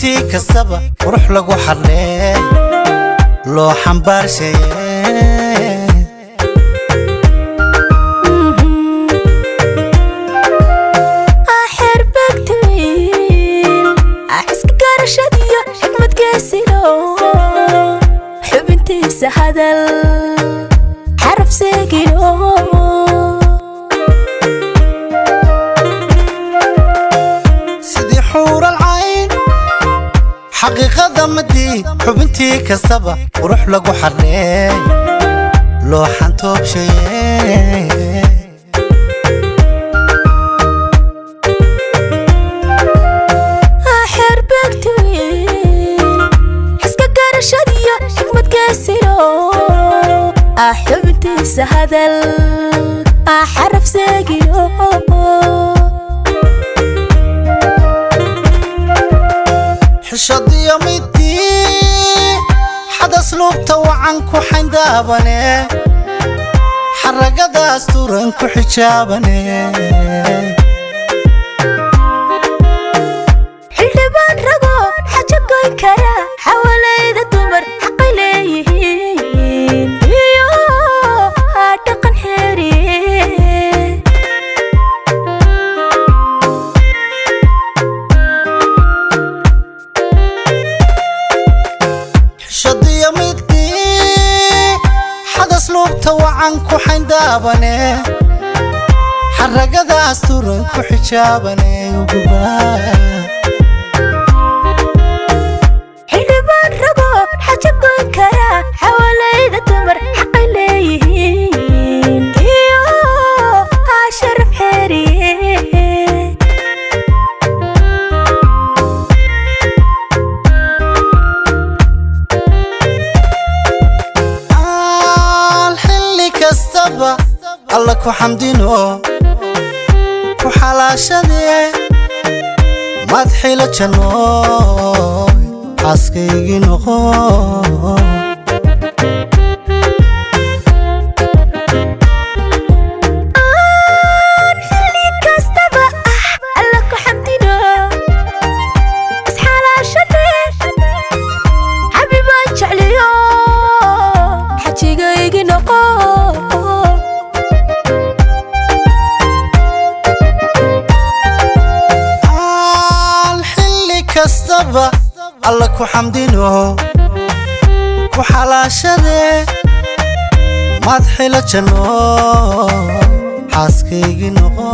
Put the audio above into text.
Xubintii kastaba qurux lagu xadhee, loo xambaarshaye. Xerbegtwiil xiska garashadiyo xikmadgeesilo, xubintiisa hadal xaraf seegino. Sidii xuural cayn xaqiiqada madii, xubintii kastaba qurux lagu xadhee, loo xantoobshaye. Xerbegtwiil xiska garashadiyo xikmadgeesilo, xubintiisa hadal xaraf seegino. Xishadiyo midii xadas luubta wacan ku xayndaabane, xaragadaas turan ku xijaabane. Xildhibaan rago xajo goyn kara, xawalayda dumar xaqay leeyihiin iyo dhaqan xeeriye. Xishadiyo midii xadas luubta wacan ku xayndaabane, xaragadaas turan ku xijaabane uguba. Xildhibaan rago xajo goyn kara, xawalayda dumar xaqay leeyihiin iyo sharaf xeeriye. Aan xilli kastaba Alla ku xamdino, ku xalaashadee, maad xilo jannooy, xaaskaygii noqo. Aan xilli kastaba Alla ku xamdino, isxalaashade, xabibaan jecliyo, xajigaygi noqo. Aan xilli kastaba Alla ku xamdino, ku xalaashadee, maad xilo jannooy, xaaskaygii noqo.